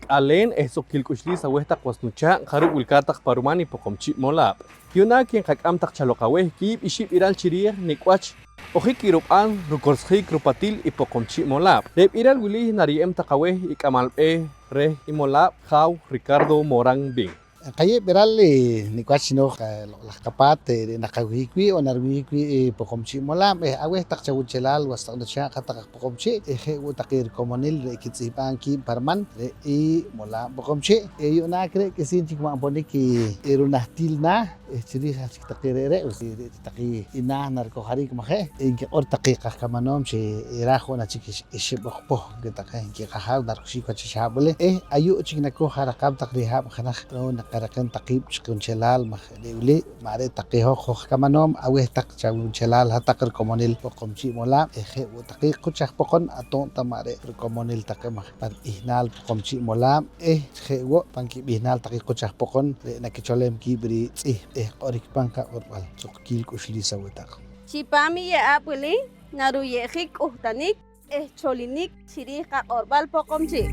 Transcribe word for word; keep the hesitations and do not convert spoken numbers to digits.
Aleen eh suqkiil k'uxliis aweh taq was nuchaaq' jarub' wilkaat taq pa ruman i Poqomchi' Molaab'. Yu'naak nqak'am taq chaloq aweh kiib' ixib' b'iral chi riij nik' wach ojik i rub'an rukorsjiik rupatil i Poqomchi' Molaab'. Re' b'iral wili nariye'em taq aweh i k'amal b'eeh reh i Molaab' Jaaw Ricardo Morán Bin. Nqayeew b'iral i nik' wach nooj loq'laj qapaat re' naqawih'ik wii' on nariwih'ik wii' i Poqomchi' Molaab' eh aweh taq chawunchelaal was taq nuchaaq' hat-taq aj Poqomchi' eh je' wo' taqe rikomonil re' kitz'ihb'aam kiib' pa riman re' i Molaab' Poqomchi'. Eh yu'naak re' k'isiin chik ma' nponik i runahtil naah eh chi riij aj chik taqe re're', re' taqe i naah narikojariik maje', nkiq'or taqe qajkamanoom chi iraaj wo' na chik ixib' oq poh, nki taqe nkiqajaaw narik'uxik wach i xaab' wili eh ayu' chik nakoj araqam taq rihaab' jenaj, naqaraqam taq qiib' chi qunchelaal maj re' wili ma' re' taqe hoj, hoj kamanoom aweh taq chawunchelaal hat-taq rikomonil Poqomchi' Molaab' eh je' wo' taqe quch aj poqon, atoob' ta ma' re' rikomonil taqe maj pa rib'ihnaal Poqomchi' Molaab' eh je' wo' pan kib'ihnaal taqe quch aj poqon re' nakicholem kiib' ritz'ihb' eh q'orik pan qaq'orb'al. Suqkiil k'uxliis aweh taq. Chipaam i ye'aab' wili naruye'jik k'uhtanik eh cholinik chi riij qaq'orb'al Poqomchi'.